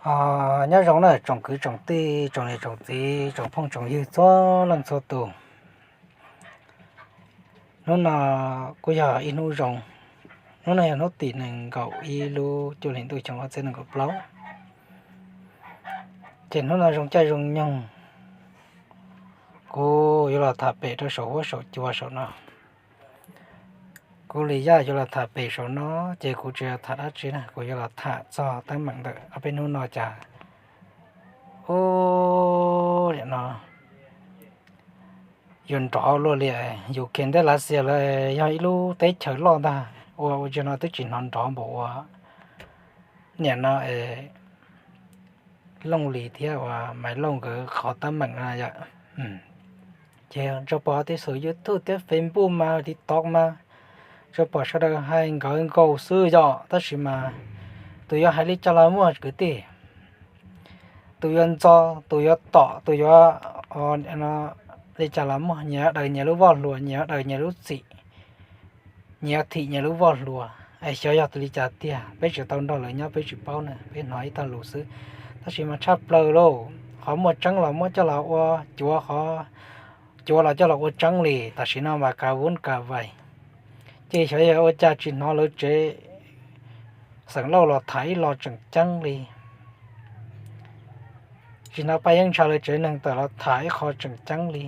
Os, nyob zoo na tsoom kwv tsoom tij, tsoom niam tsoom txiv, tsoom phooj tsoom ywg txhua leej txhua tus. Hnub no kuj yog ib hnub zoo, hnub no yog hnub tim nees nkaum ib lub cuaj hlis ntuj xyoo ob txhiab nees nkaum plaub. Ces hnub no zoo caij zoo nyoog, kuv yuav los tham pem rau saum huab saum cua saum no. Kuv li yaj yuav los tham pem saum no, ces kuv tsis tham dab tsi na, kuv yuav los tham txog teeb meem ntawm ob peb hnub no cas, ub, nim no yuav nrov luaj li. Ukraine thiab Lav Xias lawv yog ib lub teb chaws loj ntag, ua ua tsis no twb tsis hnov nrov npaum ua nim no Looj Lis thiab uas Maiv Lauj nkawd qhov teeb meem no yom. Ces tsuas pom tej xus YouTube thiab Facebook mas TikTok mas tsuas pom sawv daws hais nkawd nkaus xwb yom, tab sis mas tus yuav hais li cas los muaj kwv tij, tus yuav ntxo, tus yuav tom, tus yuav li cas los muaj, nyias daws nyias lub voj hlua, nyias daws nyias lub txim, nyias thim nyias lub voj hlua. Es xyov yog tus li cas tiag, peb tsis tau nrog lawv nyob peb tsis paub na, peb hnov ib tag lus xwb. Tab sis mas tshaj plaws lauj, qhov muaj tseeb los muab coj los ua cuav, qhov cuav los coj los ua tseeb li. Tam sim no mas kav vub kav vais, ces xyov yog ua cas tsis hnov lawv tsev xeem Lauj los tham ib lo tseem ceeb li, tsis hnov Paj Yeeb Ntsha lawv tsev neeg tawm los tham ib qho tseem ceeb li.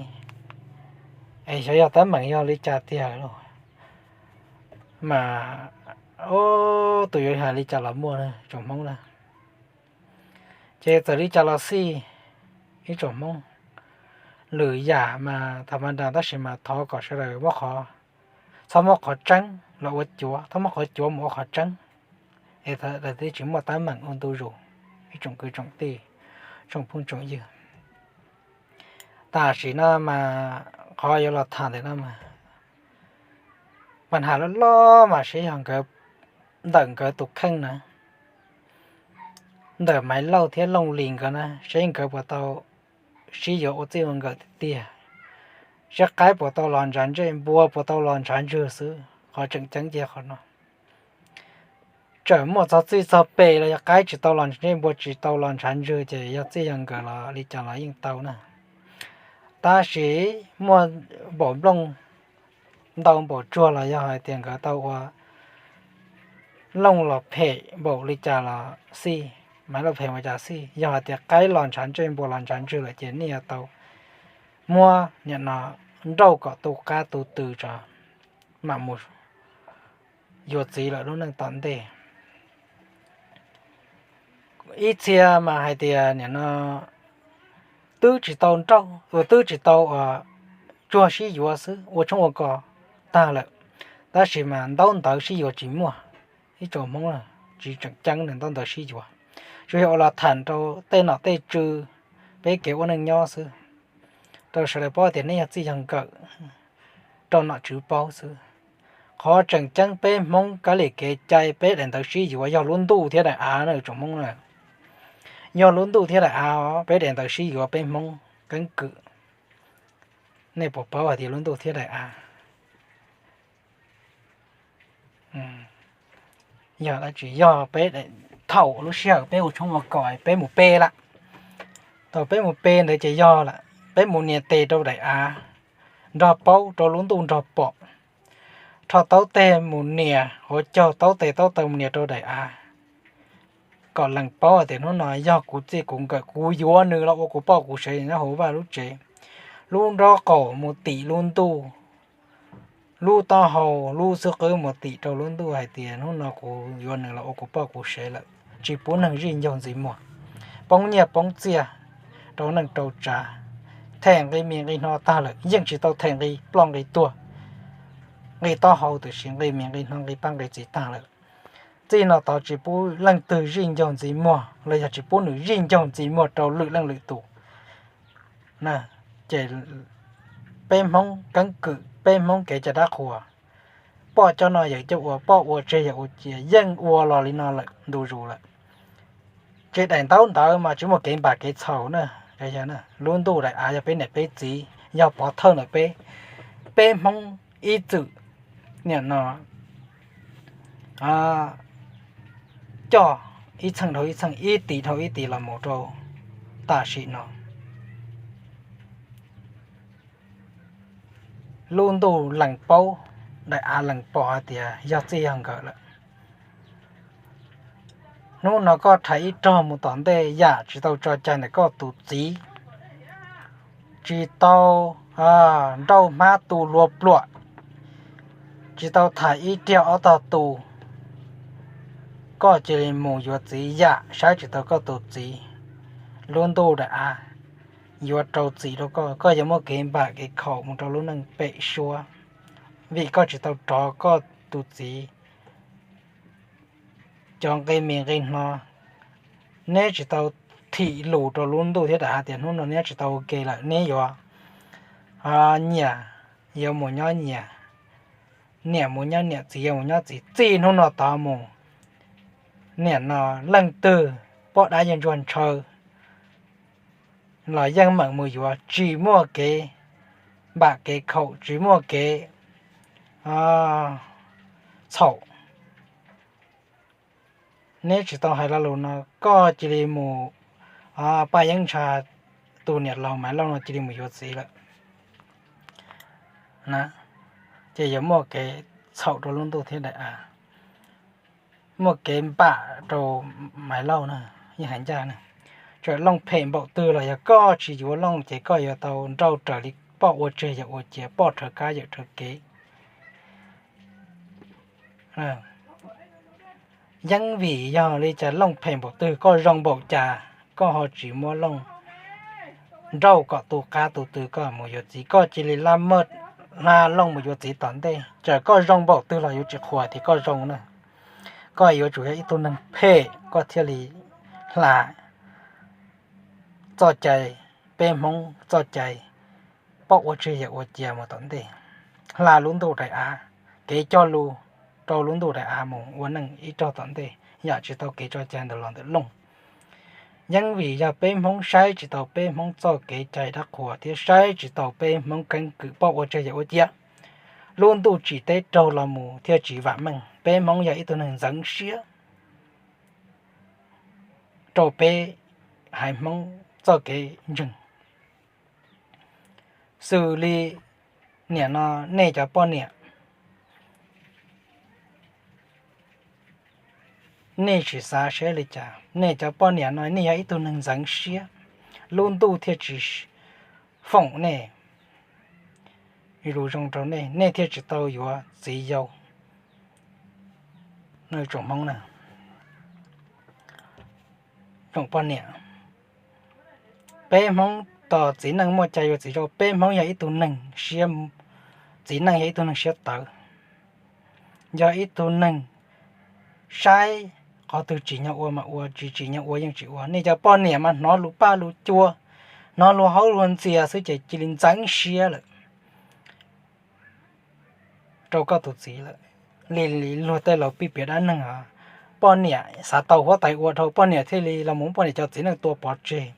Es xyov yog teeb meem yog li cas tiag lauj. Mas, ub, tus yuav hais li cas los muaj tsoom Hmoob na. Ces txawm li cas los xij, ib tsoom Hmoob, lwm yam mas tham ma nra, tab sis mas thov kom sawv daws muab qhov, txhob muab qhov tseeb los ua cuav, txhob muab qhov cuav mus ua qhov tseeb, es tsis muaj teeb meem ua ntu zus, ib tsoom kwv tsoom tij, tsoom phooj tsoom ywg. Tam sim no mas qhov yuav los tham ntawm no mas, pab has loj loj mas seb yog nkawd, ntawm nkawd tus kheej na, ntawm Maiv Lauj thiab Looj Lis nkawd na, seb nkawd puas tau sib yuav ua txij ua nkawm tiag tiag, seb qaib puas tau los ntshav ntsej, npua puas tau los ntshav ntswg xwb. Qhov tseem ceeb ces qhov no. Txawm muaj txog txij txog pem los yog qaib tsis tau los ntshav ntsej, npua tsis tau los ntshav ntswg ces yog txij yog nkawm los li cas los yeej tau na. Tab sis muaj npaum nplooj ntau npaum tsuag los yog hais tias nkawd tau ua Looj los phem npaum li cas los xij, Maiv Lauj phem ua cas xij, yog hais tias qaib los ntshav ntsej npua los ntshav ntswg lawm ces nej yuav tau muab nim no nrauj kom tu qab tu tw tso mam mus yuav txiv lawm lub neej tom ntej. Ib txhia mas hais tias nim no twb tsis tau nrauj, twb tsis tau tsuag sib yuav xwb, ua tshoob ua kos tag lawm, tab sis mas ntaub ntawv sib yuav tsis muaj. Ib tsoom Hmoob tsis tseem ceeb ntaub ntawv sib yuav, tsuas yog ua los tham rau tej nom tej tswv, peb kev ua neej nyob xwb, rau sawv daws paub tias neb yog txij yog nkawm, rau nom tswv paub xwb. Qhov tseem ceeb peb Hmoob kab li kev cai peb daim ntawv sib yuav yog lub ntuj thiab daim av na tsoom Hmoob na. Yog lub ntuj thiab daim av, peb daim ntawv sib yuav peb Hmoob keeb kwm. Nej puas paub hais tias lub ntuj thiab daim av yog dab tsi? Yog peb, thaum lub sij hawm peb ua tshoob ua kos peb mus pe lawm, thaum peb mus pe ntawd ces yog lawm, peb mus nias tes rau daim av, nrog paub rau lub ntuj nrog pom, rho taub teg mus nias, hauv caug taub tes taub taw mus nias rau daim av, kom lees paub hais tias hnub no yog kuv txij kuv nkawm, kuv yuav nws los ua kuv poj kuv sev nyob hauv vaj lub tsev. Lub nrob qaum mus tim lub ntuj, lub taub hau lub xub qwb mus tim rau lub ntuj hais tias hnub no kuv yuav nws los ua kuv poj kuv sev lawm, tsis pub neeg zij ncaug ntxiv muag, poob nyiaj poob txiaj rau neej rau tsav, them nqi mis nqi hno tag lawm, yeej tsis tau them nqi ploj nqi tuag, nqi taub hau tiam sis nqi mis nqi hno nqi pab nqi txiv tag lawm. Txij no tod tsis pub leej twg zij ncaug ntxiv muag los yog tsis pub nws zij ncaug ntxiv muag rau lwm leej lwm tus. Ces peb Hmoob keeb kwm, peb Hmoob kev cai dab qhuas, poj coj noj yawm coj ua, poj ua tseg yawm ua cia, yeej ua los li no lawm ntu zus lawm. Ces daim ntaub ntawv mas tsis muaj kev npam kev txhaum na. Lub ntuj daim av yog peb niam peb txiv, yog pov thawj ntawm peb, peb Hmoob ib txwm nim no coj ib txheej dhau ib txheej, ib tis dhau ib tis los mus rau tam sim no. Lub ntuj lees paub, daim av lees pom hais tias yog txij yog nkawm lawm. Hnub no koj rhais ib rog mus tom ntej yam tsis tau tso cai ntawm koj tus txiv, tsis tau nrauj hmab tu hlua pluam, tsis tau tham ib riag ob tog tu, koj cia li mus yuav txiv yam saib tsis taus koj tus txiv. Lub ntuj daim av yuav rau txim rau koj, koj yuav muaj kev npam kev khaum mus rau lub neej pem suab, vim koj tsis tau rov koj tus txiv cov nqe me nqe hno. Neb tsis tau thim lus rau lub ntuj thiab daim av tias hnub no neb tsis tau ua ke lawm, neb yuav nyias yuav mus nyob nyias, niam mus nyob niam, txiv yuav mus nyob txiv, txij hnub no tod mus, niam no leej twg poj dab yawg ntsuag ntshaw los yeej meem mus yuav, tsis muaj kev npam kev khaum, tsis muaj kev txhaum. Neb tsis tau hais lo lus no, koj cia li mus paj yeeb ntsha tus niam laus Maiv Lauj no cia li mus yuav txiv lawm na, ces yuav muaj kev txhaum rau lub ntuj thiab daim av, muaj kev npam rau Maiv Lauj na, yeej hais ncaj na. Txawm Looj phem npaum twg los yog koj tsis yuav Looj ces koj yuav tau nrauj raws li poj ua tseg yawm ua cia, poj rhawv kab yawm rhawv kev. Yeeb vim yog li cas Looj phem npaum twg, koj zoo npaum cas, koj ho tsis muab Looj nrauj kom tu qab tu tw koj mus yuav txiv, koj cia li laj maj hla Looj mus yuav txiv tom ntej. Txawm koj zoo npaum twg los yuav tsis qhuas tias koj zoo na. Koj yuav tsum yog ib tug neeg phem koj thiaj li hla txoj cai, peb Hmoob txoj cai, poj ua tseg yawm ua cia mus tom ntej, hla lub ntuj daim av, kev cog lus rau lub ntuj daim av mus ua neej ib rog tom ntej, yam tsis tau kev tso cai ntawm los ntawm Looj. Yeeb vim yog peb Hmoob saib tsis taus peb Hmoob txoj kev cai dab qhuas thiab saib tsis taus peb Hmoob keeb kwm poj ua tseg yawm ua cia, lub ntuj tsim teb raug los mus thiaj tsis vam meej. Peb Hmoob yog ib tug neeg ntxeev siab rau peb haiv Hmoob txoj kev ntseeg. Xws li niam no, nej cov poj niam, nej sim xav seb li cas? Nej cov poj niam no nej yog ib tug neeg ntxeev siab, lub ntuj thiaj tsis foom nej, lus zoo rau nej, nej thiaj tsis tau yuav txiv yau. Tsoom Hmoob na, tsoom poj niam, peb Hmoob tos txiv neej muaj cai yuav txiv yau, peb Hmoob yog ib tug neeg siab, txiv neej yog ib tug neeg siab tawv, yog ib tug neeg saib qhov twg tsim nyog ua mas ua, tsis tsim nyog ua yeej tsis ua. Nej cov poj niam mas hnov lus paj lus cua, hnov luag haub luag ntxias xwb ces cia li ntxeev siab lawm rau koj tus txiv lawm. Li luag tej laus pij piav dab neeg os, poj niam xav tau huab tais ua dhau, poj niam thiaj li los mus muab poj niam cov txiv neej tua pov tseg.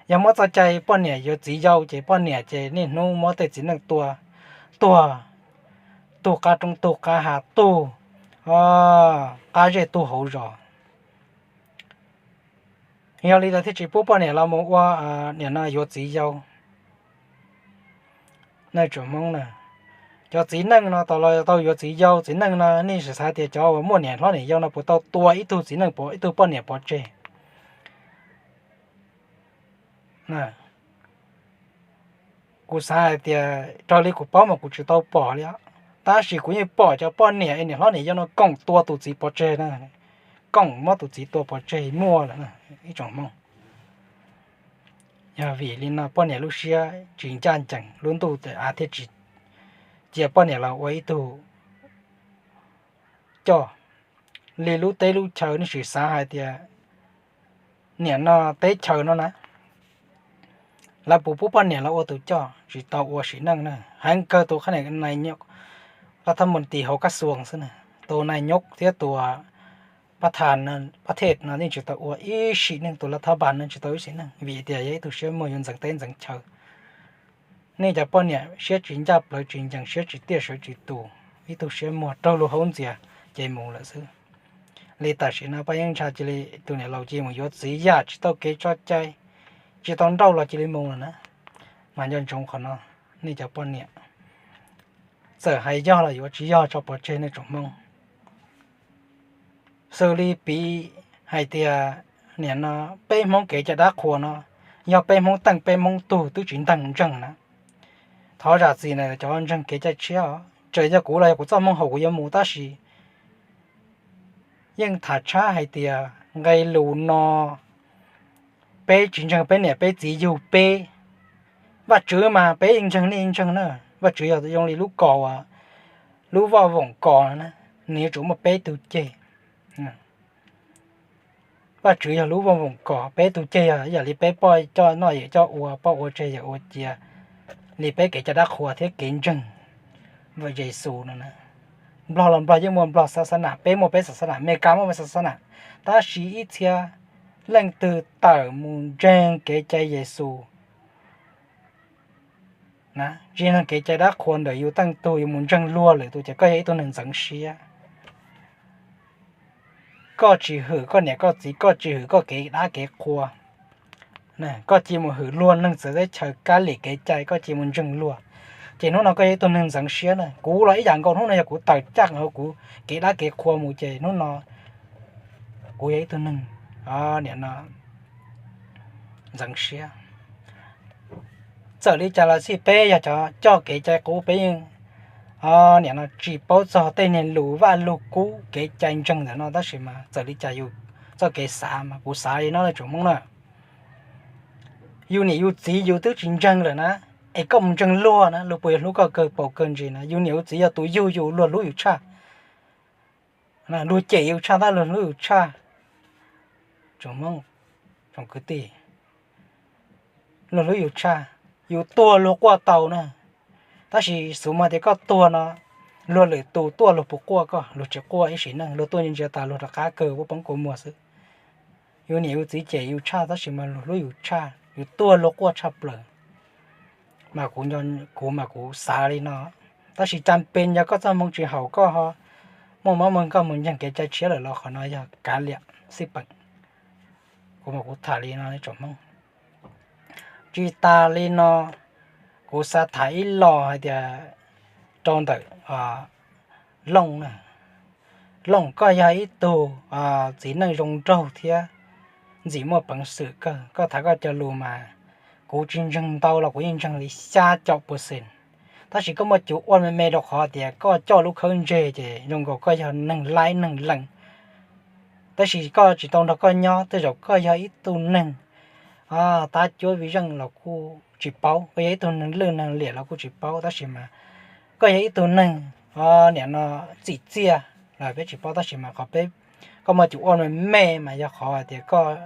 Yog muab txoj cai poj niam yuav txiv yau ces poj niam ces niaj hnub muab tej txiv neej tua tuag, tug qab roob tug qab hav, tug qab zej tug hauv zos. Yog li ntawd thiaj tsis pub poj niam los mus ua, niam no yuav txiv yau. Cov txiv neej no tau los tau yuav txiv yau, txiv neej no nej sim xav tias cov uas muaj niam hlob niam yau no puas tau tua ib tug txiv neej, ib tug poj niam pov tseg? Kuv xav hais tias raws li kuv paub mas kuv tsis tau pom li, tab sis kuv yeej pom cov poj niam niam hlob niam yau no koom tua tus txiv pov tseg na, koom muab tus txiv tua pov tseg muaj lawm ib tsoom Hmoob. Yog vim li no poj niam lub siab tsis ncaj ncees, lub ntuj daim av thiaj tsis cia poj niam los ua ib tug coj li lub teb lub chaw. Nej sim xav hais tias niam no teb chaws no na, lawv puas pub poj niam los ua tus coj? Tsis tau ua sim neej na. Heev kawg tus qab niam, lab thab mus tis hauv kab xuas xwb na, tus nai nyuj thiab tus pab thas, pab thej no yeej tsis tau ua ib sim neej, tus lab thab npas no tsis tau ua ib sim neej, vim tias yog ib tug siab muag yuav ntxeev teb ntxeev chaw. Nej cov poj niam siab tsis ncaj, plawv tsis ncees, siab tsis tiaj, sawv tsis tus, ib tug siab muag raug luag haub ntxias ces mus lawm xwb. li tam sim no paj yeeb ntsha cia li tus niam laus cia li mus yuav txiv yam tsis tau kev tso cai, tsis tau nrauj los cia li mus lawm na. Mas nco ntsoov qhov no, nej cov poj niam, txawm hais yog los yuav tsis yog tso pov tseg nej tsoom Hmoob. Xws li piv hais tias, nim no peb Hmoob kev cai dab qhuas no yog peb Hmoob teej peb Hmoob tug twb tsis nteeg ntseeg na. Thov zam txim na cov ntseeg kev cai tshiab, txawm yog kuv los yog kuv txoj hmoo haum kuv yuav mus tab sis yeej tham tshab hais tias nqe lus no peb tsis ntseeg peb niam peb txiv yug peb. Vajtswv mas peb yeej ntseeg nej yeej ntseeg na, Vajtswv yog zoo li lub kos uas, lub voj voom kos na, nws yuav tsum muaj peb tug ceg. Vajtswv yog lub voj voom kos, peb tug ceg yog yam li peb poj coj noj yawm coj ua, poj ua tseg yawm ua cia, li peb kev cai dab qhuas thiab kev ntseeg Yexus no. Nplog los Nplog yeej muaj Nplog xab xab nam, peb muaj peb xab xab nam, Meskas muaj Meskas xab xab nam, tab sis ib txhia leej twg tawm mus ntseeg kev cai Yexus, tsis ntseeg kev cai dab qhuas ntawm yus teej tug, yuav mus ntseeg luag lwm tus ces koj yog ib tug neeg ntxeev siab. Koj tsis hwm koj niam koj txiv, koj tsis hwm koj kev dab kev qhua, koj cia mus hwm luag neeg txawv teb chaws kab lim kev cai, koj cia mus ntseeg luag, ces hnub no koj yog ib tug neeg ntxeev siab na. Kuv los ib yam nkaus, hnub no yog kuv tawm caj kuv kev dab kev qhua mus ces hnub no kuv yog ib tug neeg, nim no ntxeev siab. Txawm li cas los xij peb yog cov coj kev cai qub, peb yeej, nim no tsis paub txog tej niag lus vaj lug kub kev cai ntseeg ntawm no, tab sis mas txawm li cas yus txoj kev xav mas kuv xav li no na tsoom Hmoob na. Yus niam yus txiv yus twb tsis ntseeg lawm na, es koj mus ntseeg luag na, luag puas yuav hlub koj kawg paus kawg ntsis na? Yus niam yus txiv yog tus yug yus, luag hlub yus tshaj, luag cem yus tshaj tab luag hlub yus tshaj. Tsoom Hmoob, tsoom kwv tij, luag hlub yus tshaj, yus tuag luag quaj tau na. Tab sis xub mas tias koj tuag no, luag lwm tus tuaj luag puas quaj koj? Luag tsis quaj ib sim neej, luag tuaj ntsia ntsia tas luag rov qab kawg ua poob kua muag xwb. Yus niam yus txiv cem yus tshaj tab sis mas luag hlub yus tshaj, yus tuag luag quaj tshaj plaws. Mas kuv, kuv mas kuv xav li no, tab sis cas pes yog koj txoj hmoo tsis haum koj ho muaj mob muaj nkeeg mus ntseeg kev cai tshiab lawm los qhov no yog kav liam xij peem. Kuv mas kuv tham li no tsoom Hmoob. Tsis tas li no, kuv xav tham ib los hais tias rau ntawm Looj na. Looj, koj yog ib tug txiv neej zoo nraug thiab ntxim muaj peev xwm kawg, koj tham koj cov lus mas kuv tsis ntseeg ntau los kuv yeej ntseeg li xya caum percent. Tab sis koj muaj cus ua me me rau qhov tias koj coj lub khawb ntseg ces zoo nkaus koj yog neeg laib neeg lees. Tab sis koj tsis tau nrog koj nyob, tej zaum koj yog ib tug neeg tab cuab viv zeej los kuj tsis paub, koj yog ib tug neeg lwj neeg liam los kuj tsis paub, tab sis mas koj yog ib tug neeg nim no txim txiaj los peb tsis paub, tab sis mas qhov peb, koj muaj cus ua me me mas yog qhov hais tias koj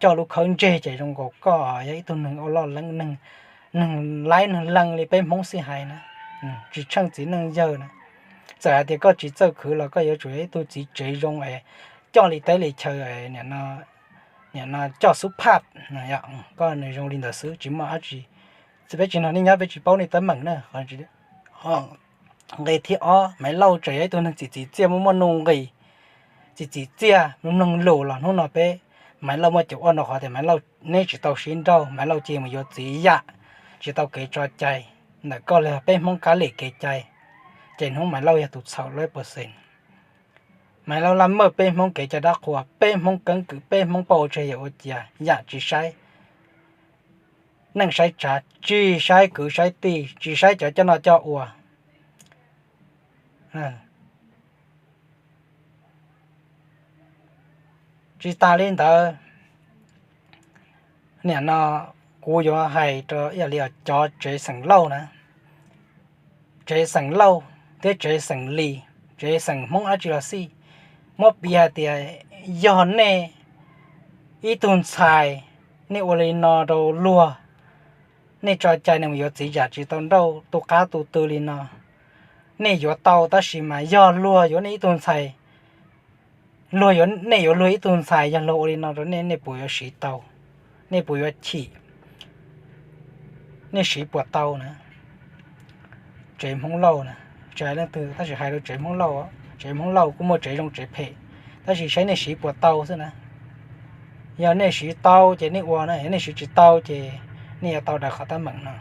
coj lub khawb ntseg ces zoo nkaus koj yog ib tug neeg ua loj leeb, neeg laib neeg lees li peb Hmoob xij hais na, tsis tsheej txiv neej yawg na. Txawm hais tias koj tsis txawj khwv los koj yuav tsum yog ib tug txiv tsev zoo es coj li teb li chaw, nim no coj xub phaj, koj nws zoo li ntawd xwb tsis muaj dab tsi. Peb tsis nrog nej nyob peb tsis paub nej teeb meem na. Nqe thib ob, Maiv Lauj tseem yog ib tug neeg txim txim txiaj muaj muaj nuj nqis, txim txim txiaj mloog lus los hnub no peb, Maiv Lauj muaj cus ua rau qhov tias Maiv Lauj neb tsis tau sib nrauj, Maiv Lauj cia mus yuav txiv yam tsis tau kev tso cai ntawm koj los yog peb Hmoob kab lim kev cai, ces hnub Maiv Lauj yog tus txhaum lawm percent. Maiv Lauj laj maj peb Hmoob kev cai dab qhuas, peb Hmoob keeb kwm, peb Hmoob poj ua tseg yawm ua cia, yam tsis saib neej saib tsav, tsis saib kwv saib tij, tsis saib cov coj noj coj ua. Tsis tas li ntawd, nim no kuv yuav hais rau ib yam li cov tsev xeem Lauj na, tsev xeem Lauj thiab tsev xeem Lis, tsev xeem Hmoob dab tsi los xij, muab piv hais tias yog nej ib tug ntxhais, nej ua li no rau luag, nej tso cai nws mus yuav txiv yam tsis tau nrauj tu qab tu tw li no, nej yuav tau, tab sis mas yog luag yuav nej ib tug ntxhais, luag yuav, nej yuav luag ib tug ntxhais, yog luag ua li no rau nej, nej puas yuav siv tau? Nej puas yuav chim? Nej siv puas tau na? Tsev Hmoob Lauj na, tsis hais leej twg tab sis hais rau tsev Hmoob Lauj, tsev Hmoob Lauj kuj muaj tsev zoo tsev phem. Tab sis saib nej siv puas tau xwb na. Yog nej siv tau ces nej ua na, yog nej siv tsis tau ces nej yuav tau daws qhov teeb meem no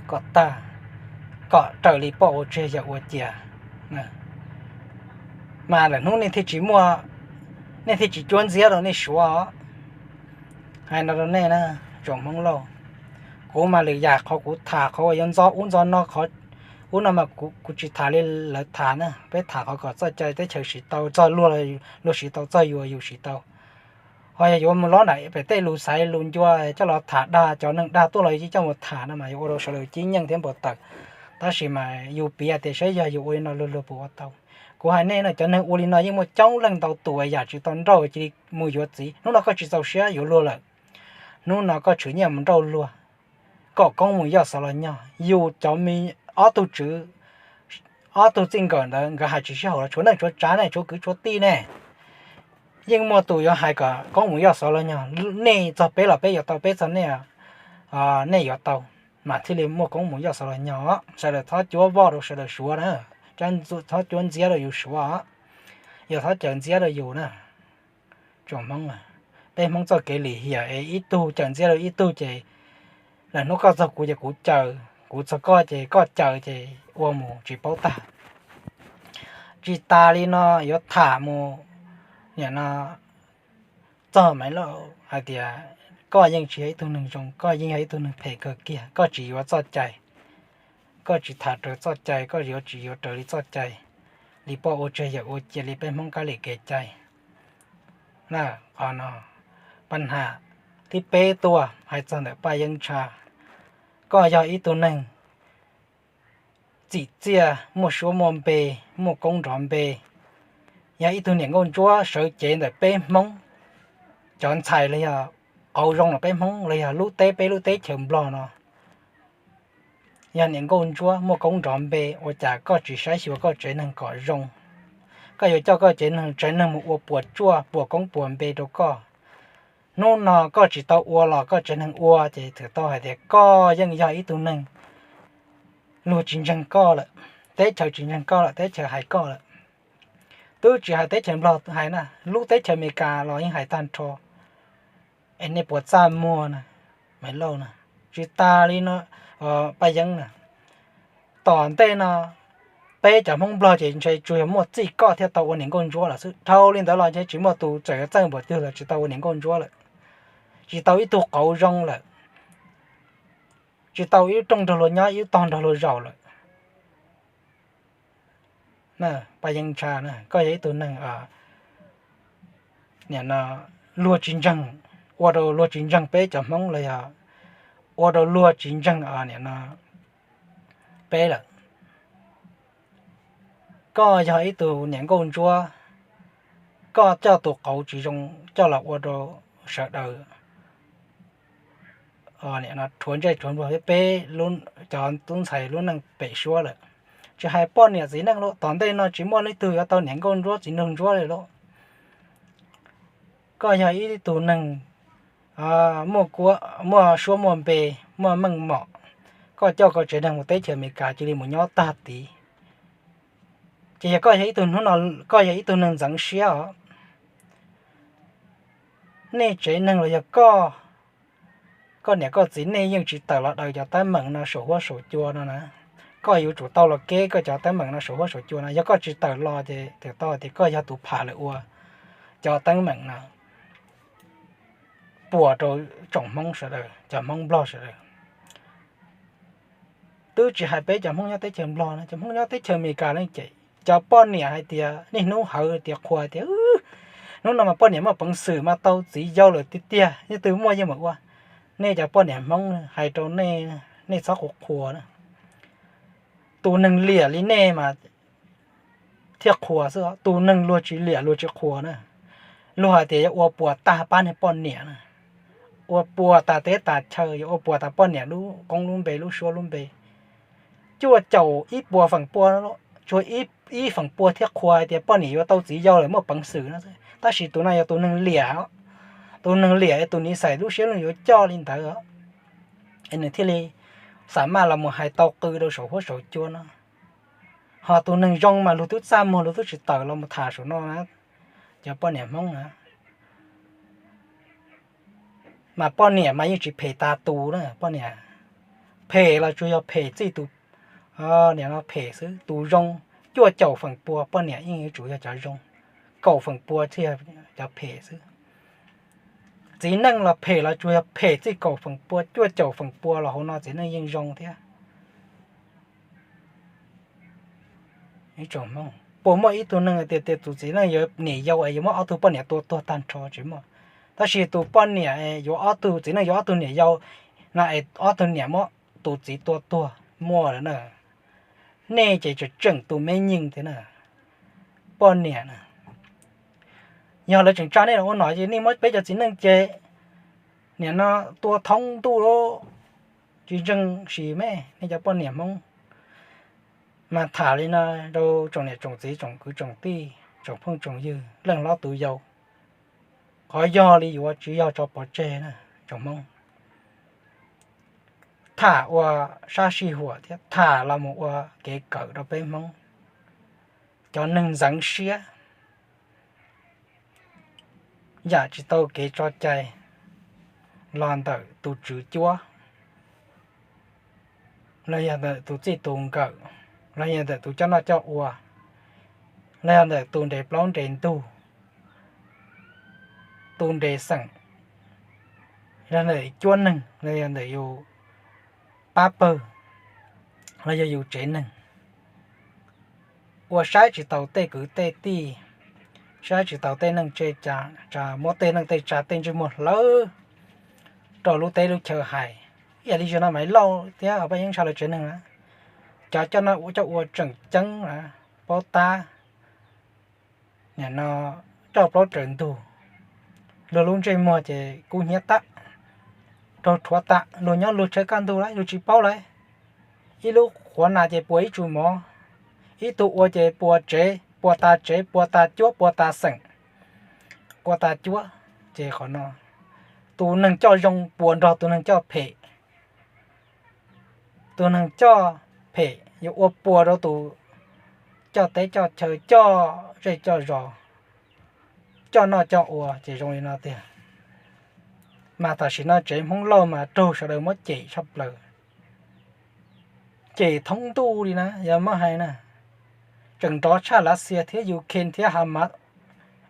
kom tag, kom raws li poj ua tseg yawm ua cia. Mas lawm hnub nej thiaj tsis muaj, nej thiaj tsis cuab ntxiab rau nej suav. Hais no rau nej na, tsoom Hmoob lauj, kuv mas lwm yam qhov kuv tham qhov uas yuav ntxo ub ntxo no, qhov ub no mas kuv tsis tham li lawv tham na, peb tham qhov kom txoj cai teb chaws siv tau, txog luag, luag siv tau, txog yus, yus siv tau. Ho yog yuav mus lob nram pem tej lus xaiv lus ncua coj los tham dag, cov neeg dag tuaj los coj mus tham no mas yuav ua rau sawv daws cib nyeej thiab npau taws. Tab sis mas yus piv hais tias saib yog yus ua li no luag, luag puas ua tau. Kuv hais nej no, cov neeg ua li no yeej muaj coob leej ntau tus yam tsis tau nrauj cia li mus yuav txiv. Hnub no koj tsis txaus siab yuav luag lawm, hnub no koj tshwm nyiaj mus nrauj luag, kom koob mus yoj xov los nyog. Yus cov me ob tug tswv, ob tug txij nkawm ntawd nkawd hais tsis sib haum los tshuav neej tshuav tsav ne, tshuav kwv tshuav tij ne, yeej muaj tus yuav hais kom koob mus yoj xov los nyog. Nej txog peb los peb yuav tau, peb txog nej, nej yuav tau, mas thiaj li muaj koob mus yoj xov los nyog. Sawv daws txhob cuab voj rau sawv daws suav na, txhob cuab ntxiab rau yus suav, yog txhob cawm ntxiab rau yus na. Tsoom Hmoob, peb Hmoob txoj kev lim hiam es ib tug cawm ntxiab rau ib tug ces lwm hnub koj txog kuv ces kuv cawm, kuv txog koj ces koj cawm ces ua mus tsis paub tag. Tsis tas li no yuav tham mus, nim no txog Maiv Lauj hais tias koj yeej tsis yog ib tug neeg zoo, koj yeej yog ib tug neeg phem kawg kiag, koj tsis yuav txoj cai, koj tsis tham raws txoj cai, koj yuav tsis yuav raws li txoj cai, li poj ua tseg yawm ua cia, li peb Hmoob kab lis kev cai. Qhov no, pab ham thib peb tuaj hais txog ntawm Paj Yeeb Ntsha, koj yog ib tug neeg txim txiaj, muaj suab muaj npe, muaj koob nrov npe, yog ib tug niam nkauj ntsuab sawv cev ntawm peb Hmoob cov ntxhais los yog qauv zoo los peb Hmoob los yog lub teb, peb lub teb chaws Nplog no. Yog niam nkauj ntsuab muaj koob nrov npe, ua cas koj tsis saib xyuas koj tsev neeg kom zoo? Koj yuav coj koj tsev neeg, tsev neeg mus ua puas tsuaj puas koob puas npe rau koj. Hnub no koj tsis tau ua los koj tsev neeg ua, ces txhais tau hais tias koj yeej yog ib tug neeg luag tsis ntseeg koj lawm, teb chaws tsis ntseeg koj lawm, teb chaws hais koj lawm. Twb tsis hais teb chaws Nplog hais na, lub teb chaws Amelikas los yeej hais tag nrho. Es nej puas txaj muag na, Maiv Lauj na? Tsis tas li no, Paj Yeeb na, tom ntej no peb cov Hmoob Nplog ces ntshe tsuas yog muaj txij koj thiaj tau ua niam nkauj ntsuab lawm xwb. Dhau li ntawd los ntshe tsis muaj tus txawm yuav txawj npaum twg los tsis tau ua niam nkauj ntsuab lawm, tsis tau ib tug qauv zoo lawm, tsis tau ib rooj nrog luag nyob ib tog nrog luag zaum lawm. Paj Yeeb Ntsha, koj yog ib tug neeg nim no luag tsis ntseeg, ua rau luag tsis ntseeg peb cov Hmoob los yog ua rau luag tsis ntseeg nim no peb lawm. Koj yog ib tug niam nkauj ntsuab, koj coj tus qauv tsis zoo coj los ua rau sawv daws rhuav ntsej rhuav npluag thiab peb cov tub ntxhais lub neej pem suab lawm. Tsis hais poj niam txiv neej los tom ntej no tsis muaj leej twg yuav tau niam nkauj ntsuab txiv nraug ntsuab li lauj. Koj yog ib tug neeg muaj suab muaj npe, muaj meej mom, koj coj koj tsev neeg mus teb chaws Amelikas cia li mus nyob tag tid. Ces yog koj yog ib tug hnub no, koj yog ib tug neeg ntxeev siab os. Nej tsev neeg los yog koj, koj niam koj txiv nej yeej tsis tawm los daws cov teeb meem no saum huab saum cua no na. Koj yuav tsum tau los keb koj cov teeb meem no saum huab saum cua no. Yog koj tsis tawm los ces tau tias koj yog tus pham lawm ua cov teeb meem no puas rau tsoom Hmoob sawv daws, cov Hmoob Nplog sawv daws. Twb tsis hais peb cov Hmoob nyob teb chaws Nplog no, cov Hmoob nyob teb chaws Amelikas leej ces cov poj niam hais tias niaj hnub hawv tias qhuas tias hnub no mas poj niam muaj peev xwm mas tau txiv yau lawm tiag tiag, leej twg muaj yeej mam ua. Nej cov poj niam Hmoob hais rau nej, nej txhob qhuas qhuas na. Tus neeg liam li nej mas thiaj qhuas xwb, tus neeg luag tsis liam luag tsis qhuas na. Luag hais tias yuav ua puas tag pab niag poj niam na, ua puas tas teb tas chaw, yuav ua puas tas poj niam lub koob lub npe lub suab lub npe. Cuaj caum ib puas feem pua, tsuas ib feem pua thiaj qhuas hais tias poj niam yuav tau txiv yau lawm muaj peev xwm no. Tab sis tus no yog tus neeg liam, tus neeg liam tus niv xais lub siab lub ntsws yuav coj li ntawd, es nws thiaj li xam maj los mus hais tau qw rau saum huab saum cua no. Ho tus neeg zoo mas luag twb txaj muag luag twb tsis tawm los mus tham saum no na, cov poj niam Hmoob na. Mas poj niam mas yeej tsis phem tas tus na, poj niam phem los tsuas yog phem txij tus, niam no phem xwb, tus zoo cuaj caum feem pua poj niam yeej yuav tsum yog cov zoo, kaum feem pua thiaj yog cov phem xwb. Txiv neej los phem los tsuas yog phem txij kaum feem pua, cuaj caum feem pua los hauv no txiv neej yeej zoo thiab. Puas muaj ib tug neeg tias tias tus txiv neej yuav niam yau es yuav muab ob tug poj niam tua tuag tag nrho? Tsis muaj. Tab sis tus poj niam yuav ob tug, txiv neej yuav ob tug niam yau no es ob tug niam muab tus txiv tua tuag muaj lawm na. Nej ces tseem tseem tus me nyeej thiab na, poj niam na. Yog lawv tseem tsa nej los ua nom ces nej muab peb cov txiv neej ces niam no tua thoob ntuj lawm, tsis ntseeg sis me nej cov poj niam Hmoob. Mas tham li no rau tsoom niam tsoom txiv tsoom kwv tsoom tij tsoom phooj tsoom ywg leej hlob tus yau, qhov yog li yuav tsis yog tso pov tseg na tsoom Hmoob. Tham ua sab sij huam thiab tham los mus ua kev kawm rau peb Hmoob cov neeg ntxeev siab, yam tsis tau kev tso cai los ntawm tus tswv cuab, los yog ntawm tus txij tus nkawm, los yog ntawm tus coj noj coj ua, los yog ntawm tus nres plaub nres ntug, tus nres xeem, los ntawm cuab neeg, los yog ntawm yus pab pawg, los yog yus tsev neeg, ua saib tsis taus tej kwv tej tij, saib tsis taus tej neeg tsa, muab tej neeg tej tsa tej ntsej muag hlawv rau lub teb lub chaw hais. Ib yam li zaum no Maiv Lauj thiab Paj Yeeb Ntsha lawv tsev neeg na, cov coj noj coj ua tseem ceeb na, paub tab, nim no coj plaub raws ntug, luag lub ntsej muag ces kub hnyiab tag, raug rhuav tas, luag nyob luag tshawb kaj ntug lawm luag tsis paub lawm. Ib lub qhuav nas ces puas ib tsu mov, ib tug ua ces puas tsev, puas tas tsev, puas tas cuab, puas tas xeem, puas tas cuab. Ces qhov no, tus neeg coj zoo puas nrog tus neeg coj phem. Tus neeg coj phem yuav ua puas rau tus coj teb coj chaw, coj zej coj zos, coj noj coj ua ces zoo li no tiag. Mas tam sim no tsev Hmoob Lauj mas raug sawv daws muab cem tshaj plaws, cem thoob ntuj li na yog muab hais na. Tseem nrov tshaj Lav Xias thiab Ukraine thiab Hamas,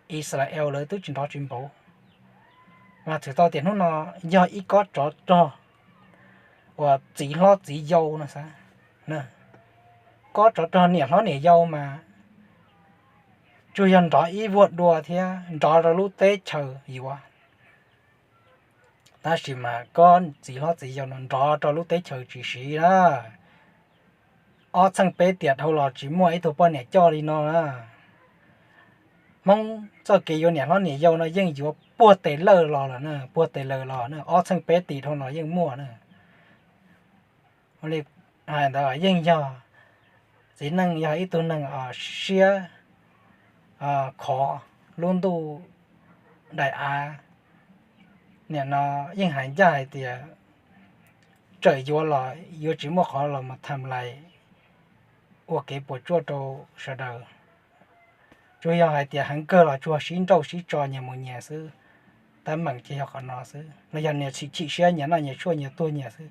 Israel lawv twb tsis nrov tsis npaum. Mas txhais tau tias hnub no yog ib kob tsov rog uas txiv hlob txiv yau no xav, kob tsov rog niam hlob niam yau mas tsuas yog nrov ib vuag dua thiab nrov rau lub teb chaws yuav. Tab sis mas kob txiv hlob txiv yau no nrov rau lub teb chaws tsis siv na. Ob txheej peb tiam dhau los tsis muaj ib tug poj niam coj li no na. Hmoob txoj kev yuav niam hlob niam yau no yeej yuav puag tes lawj los lawm na, puag tes lawj los na, ob txheej peb tiam dhau los yeej muaj na. Ua li hais ntawd yeej yog txiv neej yog ib tug neeg siab khov, lub ntuj daim av, nim no yeej hais ncaj hais tias txawm yuav los yuav tsis muaj qhov los mus tham lais ua kev puas tsuaj rau sawv daws. Tsuas yog hais tias heev kawg los tsuas sib nrauj sib tso nyias mus nyias xwb. Teeb meem ces yog qhov no xwb, los yog nyias chim chim siab nyias noj nyias tshuaj nyias tuag nyias xwb.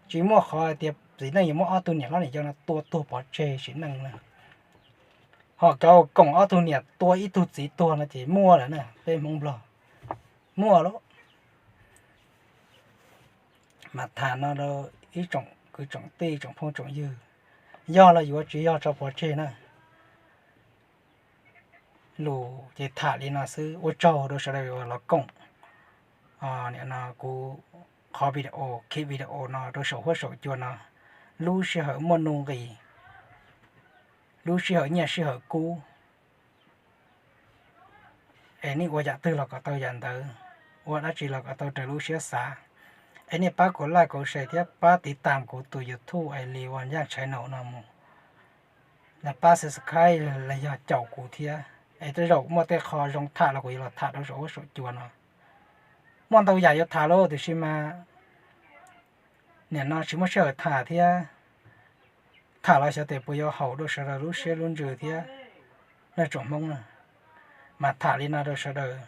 Tsis muaj qhov hais tias txiv neej yuav muab ob tug niam hlob niam yau no tua tuag pov tseg sim neej na. Ho cov koom ob tug niam tua ib tug txiv tuag no ces muaj lawm na, peb Hmoob Nplog muaj lawm. Mas tham no rau ib tsoom kwv tsoom tij tsoom phooj tsoom ywg, yog los yuav tsis yog tso pov tseg na. Lus ces tham li no xwb, ua tsaug rau sawv daws uas los koom. Nim no kuv qhov video, clip video no rau saum huab saum cua no, lub sij hawm muaj nuj nqis, lub sij hawm nyiaj sij hawm kub, es nej ua yam twg los kom tau yam ntawd, ua dab tsi los kom tau raws lub siab xav. Es nej pab kuv like kuv share thiab pab tiv tam kuv tus YouTube es li ua nyaj tshai naum no mus, los pab subscribe los yog caum kuv thiab, es tej zaum muaj tej qho zoo tham los kuv yuav los tham rau saum huab saum cua no. Muaj ntau yam yuav tham lauj, tiam sis mas nim no tsis muaj sij hawm tham thiab. Tham los xyov tes puas yuav haum rau sawv daws lub siab lub ntsws thiab nej tsoom Hmoob na. Mas tham li no rau sawv daws,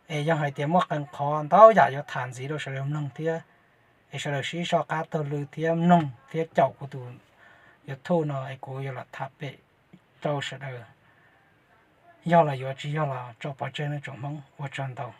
es yog hais tias muaj qee qhov ntau yam yuav tham ntxiv rau sawv daws mloog thiab, es sawv daws sib soj qab taug lw thiab mloog thiab caum kuv tus YouTube no es kuv yuav los tham pem rau sawv daws, yog los yuav, tsis yog los tso pov tseg nej tsoom Hmoob. Ua tsaug ntau.